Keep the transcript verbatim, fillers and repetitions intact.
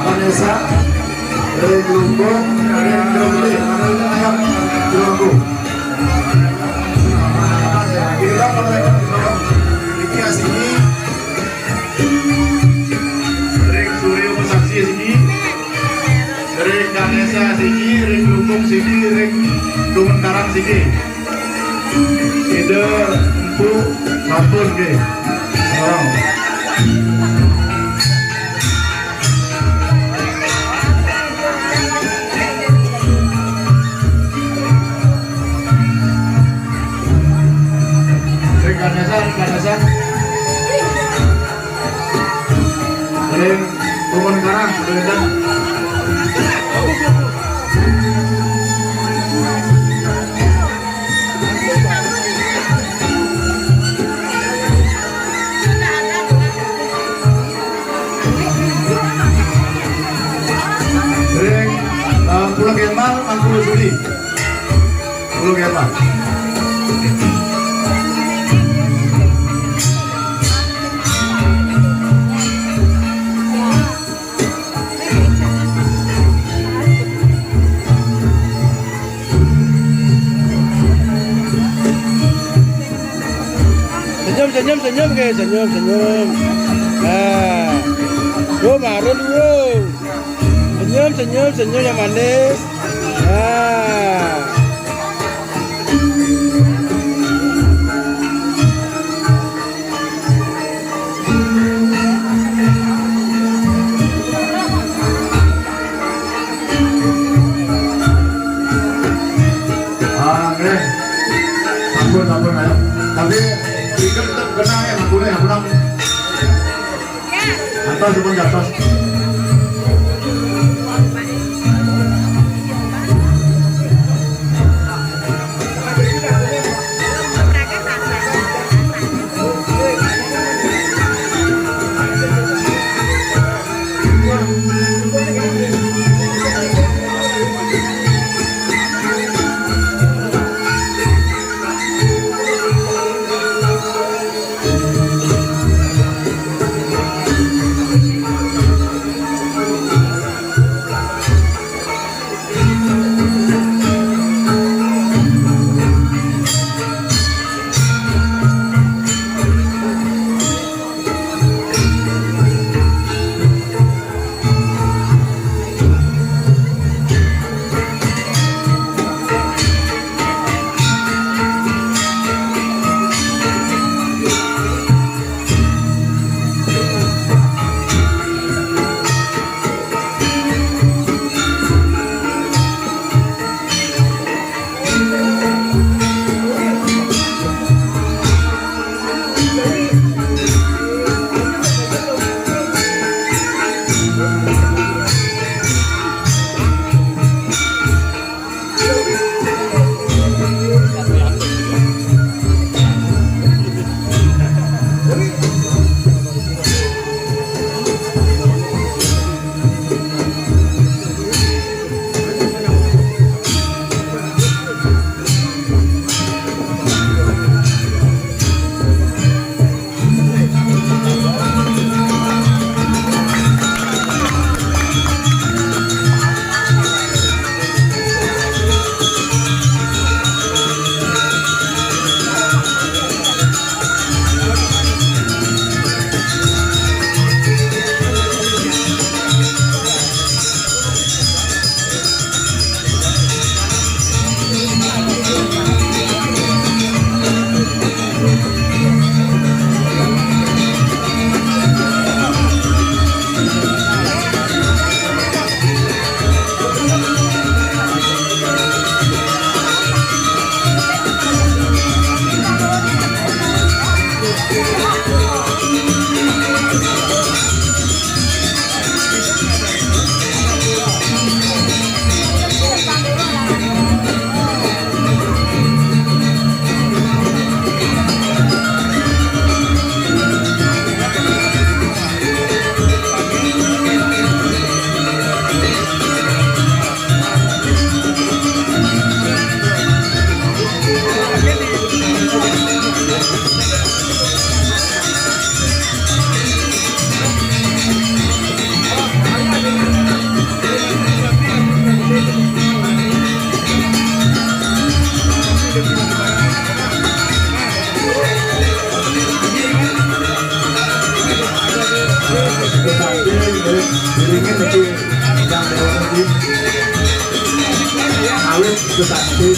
Vanessa, ring Lumbung, ring Drombe, ring Ayam, Drombe. Kira kalau yang Riki Asiki, ring Suryo Pesaksi Asiki, ring Vanessa Asiki, ring Lumbung Asiki, ring Dumen Karang Asiki. Ida Empu sampun nggih. Tolong. Ring Vanessa, ring Vanessa. Ring Dumen Karang, Dumen. Ring, eh, Pulau Kemal, Mangkulu Suli. Pulau Kemal. Senyum, senyum, senyum, oke, senyum, senyum. Nah, tuh marun, bro. Senyum, senyum, senyum yang manis. Nah. Ah, nggih. Sampun, sampun, ayo. Tapi, pikir tetep kenang ya, Mas Bule, ya, pulang. Atas, sampun, atas. Ngân mà chi. Đang để đi. Hào Linh, tôi tặng đi.